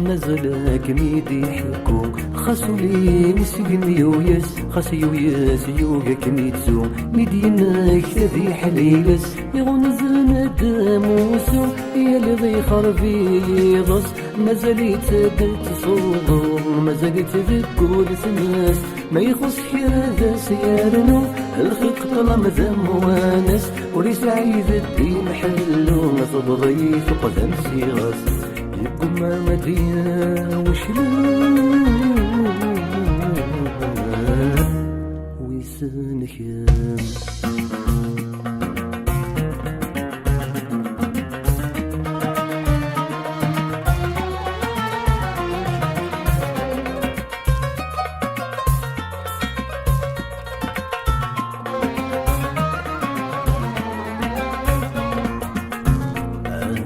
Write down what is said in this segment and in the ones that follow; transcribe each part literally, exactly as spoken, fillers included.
Mazal ad kem-id-iḥekku, xas ul-iw seg-m yuyes, xas yuyes yugi ad kem-ittu. Mi d-yennek ad iḥliles, iɣunzen ad d-amussu, yal iḍ ixerb yiḍes, mazal-itt ad d-tṣuḍu, mazal-itt deg ul tmes. Ma ixuṣ kra ad as-yernu, lxiq ṭṭlam d amwanes, ur isɛi d ddin ḥellu, tebḍi tuqdem s iɣes, yeggumma ad d-yawcel. Wissen kemm.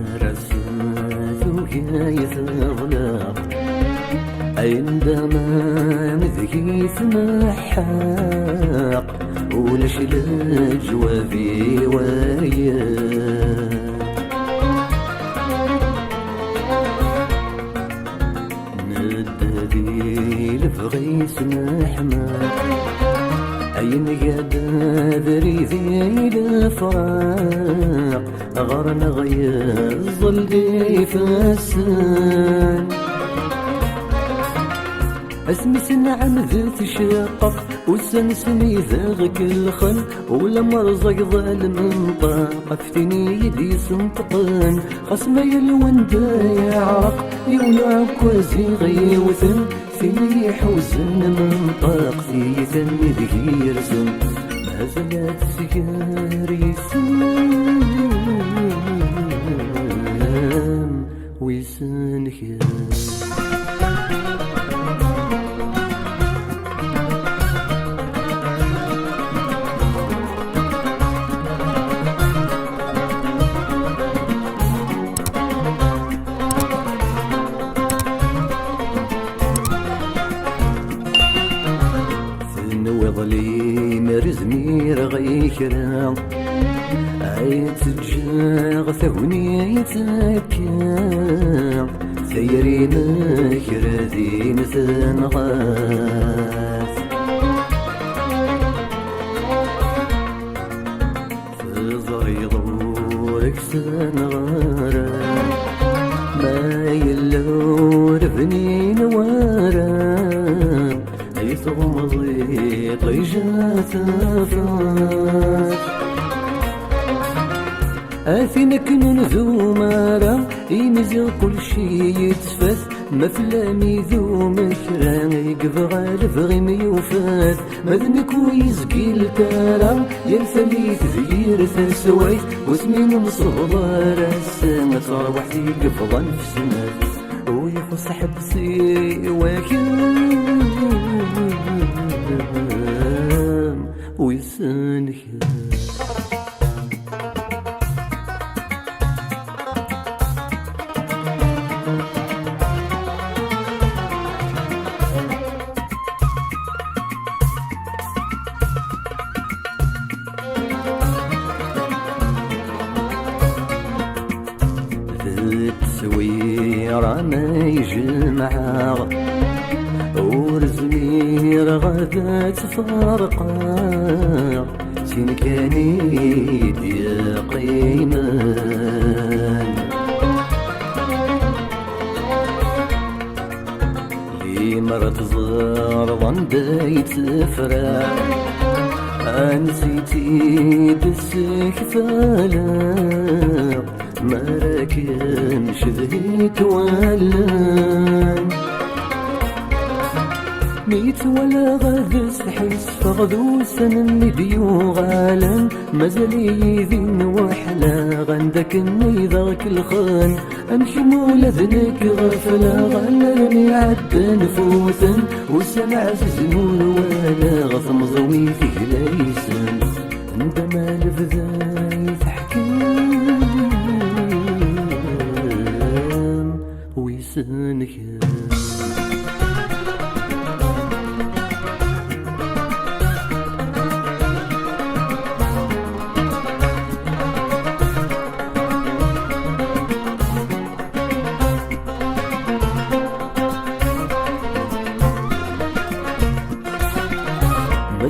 Ar ass tugi teḍleq, ayen d aman deg-i tmeḥḥeq, ulac leǧwab i wayen. Nedda di lebɣi-s neḥma, ayen gad abrid i lefraq, ɣer-neɣ yeẓẓel d ifassen. Asmi s-nɛemmed tceqqeq, ussan-nsen idaɣ kelxen, ulamma rẓageḍ lmenṭeq, af tin i yi-d-yessenṭqen. Xas ma yal wanda yeɛreq, yiwen uɛekkaz i ɣ-yewten, tin i yi-iḥuzen menṭeq, tiyita-nni deg-i yersen, mazal ad tesger yes-sen. Wissen kemm. Tenwiḍ limer zmireɣ i kra, ay tt-ǧǧeɣ tagnit akka, tayri-m kra din tenɣa. Teẓriḍ ur ksaneɣ ara, ma yella ur bnin wara, ay tɣumẓi ṭija tafat. A tin akken ur nzum ara, imi ziɣ kulci yettfat, ma fell-am idum kra, i yebɣa lebɣi-m yufat. Ma d nekk ur yezgil ara, yal tallit d yir taswayt, wasmi nemsebḍar ass-a, d tarwiḥt i yebḍan f snat. Ur ixuṣ ḥebs i wakken wissen kra. D tteswira ma ijemɛeɣ, ur zmireɣ ad tt-ferqeɣ, sin kan i d-yeqqimen. Limer teẓreḍ anda i tt-tefra, ansi tt-id-ssekfaleɣ, mi ara kem-cedhit wallen. Mi tt-walaɣ ad s-ḥesfeɣ d ussan-nni d-yuɣalen, mazal-iyi din weḥleɣ, anda akken i d aɣ-kelxen. Amek ma ula d nekk ɣefleɣ, allen iɛeddan futen, ussan ɛzizen ur walaɣ, temẓi-w i tegla-isen, anda ma lebda i teḥkem, wissen kra.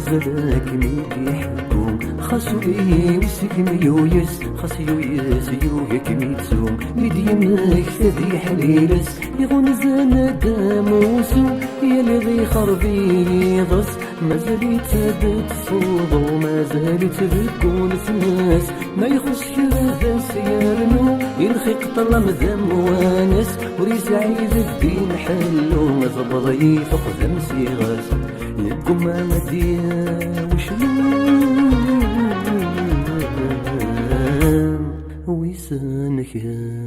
Mazal akken i d-iḥebbu, xas ul-iw seg-m yuyes, xas yuyes yugi akken ittu, mi d-yemmekta di ḥliles, iɣunzen-d amussu, yal iḍ ixerb yiḍes, mazal-itt ad d-tsuḍu, mazal-itt deg unefnas, ma ixuṣ kra d as-yernu, ilxi qṭlam d amwanes, ur yesɛi d ddin ḥellu, tebḍ-iyi tuqdem s iɣes. Yeggumma ad d-yawi clu. Wissen kra.